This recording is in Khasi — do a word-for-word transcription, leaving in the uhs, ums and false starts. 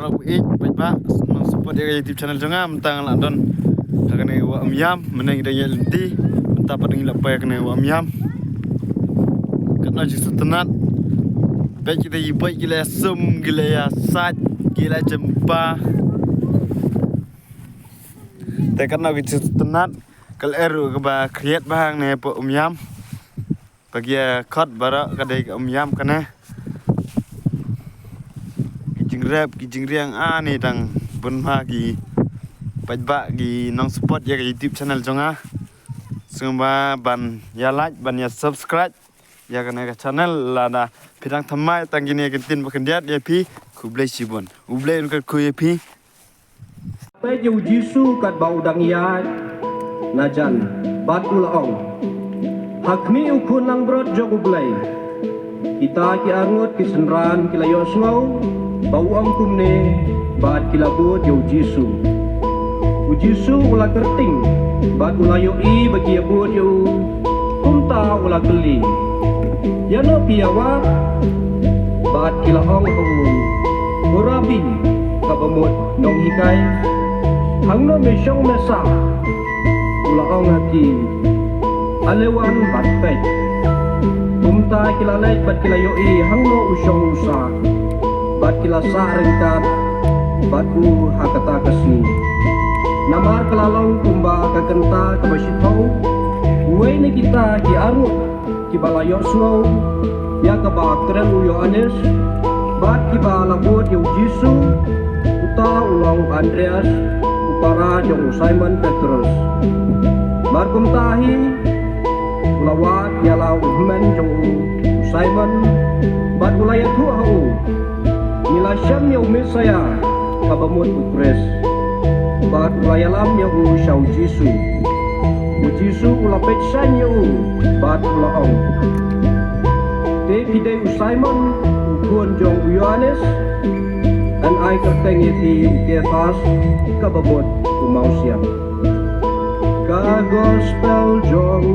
Ba u ïeit, ba ba nang support ïa ka YouTube channel jong nga, mynta nga la don ha kane ka wah Umïam, mynne ngi dang ïaid lynti, mynta pat ngi la poi ha kane ka wah Umïam. Katno jingsngewtynnat. Peit kita ki beit ki la ïasum, ki la ïasaid, ki la jempa. Te katno ki jingsngewtynnat. Ka lyer ruh kaba khriat bha hangne hapoh Umïam. Ba ki ïa khot baroh ka dei ka Umïam kane. Ki jingrep, ki jingriang, ani dang bun bha ki paidbah ki nang support ïa ka YouTube channel jong nga. Sngewbha ban ïa like, ban ïa subscribe ïa kane ka channel lada phi dang thymmai tang kine ki ktien ba khyndiat ïa phi. Khublei shibun. U Blei un kyrkhu ïa phi. Peit ïa u Jisu katba u dang ïaid na jan bad u la ong, ha khmih u khun langbrot jong U Blei. Kita ki arngut ki synran ki la ïohsngew ba u ong kumne bad ki la bud ïa u Jisu. U Jisu u la kyrting bad u la ïohi ba ki ïa bud ïa u, kumta u la kylli, ïano phi ïa wad? Bad ki la ong ha u, ko Rabbi, kaba mut nonghikai, hangno me shong me sah? U la ong ha ki, ale wan bad peit. Kumta ki la leit bad ki la ïohi hangno u shong u sah, bad ki la sah ryngkat bad u ha kata ka sngi. Namar ka la long kumba ka kynta kaba shiphew, uwei na kita ki arngut kiba la ïohsngew ïa kaba kren u Ïoannis bad kiba la bud ïa u Jisu, uta u long u Andreas, u para jong u Simon Petrus. Mar kumta hi u la wad ïa la u hynmen jong u, u Simon, bad u la ïathuh ha u, ngi la shem ïa u Messaïah, kaba mut u Khrist. Bad u la ïalam ïa u sha u Jisu. U Jisu u la peit shaiñ ïa u bad u la ong, te phi dei u Simon, u khun jong u Ïoannis? Ngan ai kyrteng ïa phi u Kephas, kaba mut u mawsiang. Ka gospel jong